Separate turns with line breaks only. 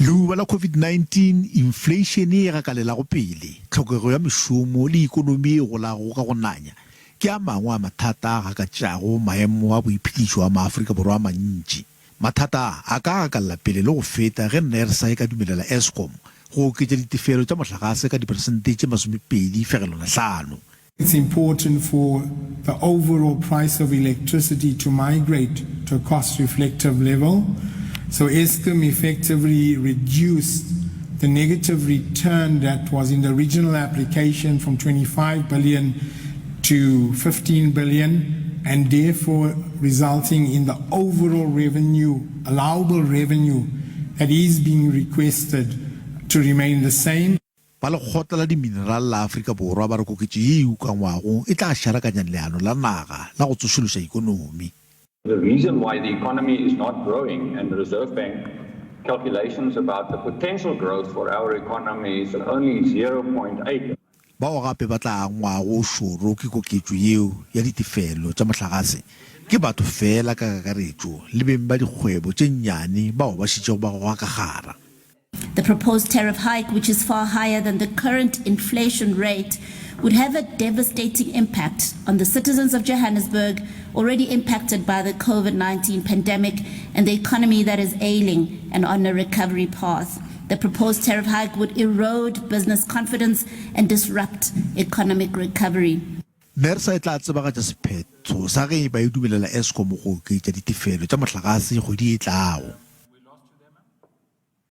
Leuba la COVID-19, infleišene ye e gakalelago pele, tlhokego ya mešomo le ikonomi ye e golago ka go nanya ke a mangwe a mathata a gakatšago maemo a boiphedišo a maAfrika Borwa a mantši. Mathata a a ka gakalela pele le go feta ge NERSA e ka dumelela Eskom go oketša ditefelo tša mohlagase ka diperesente tše 20.5.
It's important for the overall price of electricity to migrate to a cost reflective level. So Eskom effectively reduced the negative return that was in the original application from 25 billion to 15 billion and therefore resulting in the overall revenue, allowable revenue that is being requested to remain the same.
Ba Lekgotla la Diminerale la Afrika Borwa ba re koketšo ye e ukangwago e tla šarakanya leano la naga la go tsošološa ikonomi.
The reason why the economy is not growing and the Reserve Bank calculations about the potential growth for our economy is only 0.8.
Bao gape ba tla angwago o šoro ke koketšo yeo ya ditefelo tša mohlagase ke batho feela ka kakaretšo le beng ba dikgwebo tše nnyane bao ba šetšego ba goga ka kgara.
The proposed tariff hike, which is far higher than the current inflation rate, would have a devastating impact on the citizens of Johannesburg, already impacted by the COVID-19 pandemic and the economy that is ailing and on a recovery path. The proposed tariff hike would erode business confidence and disrupt economic recovery.
NERSA e tla tsebagatša sephetho sa ge e ba e dumelela Eskom go oketša ditefelo tša mohlagase kgwedi e tlago.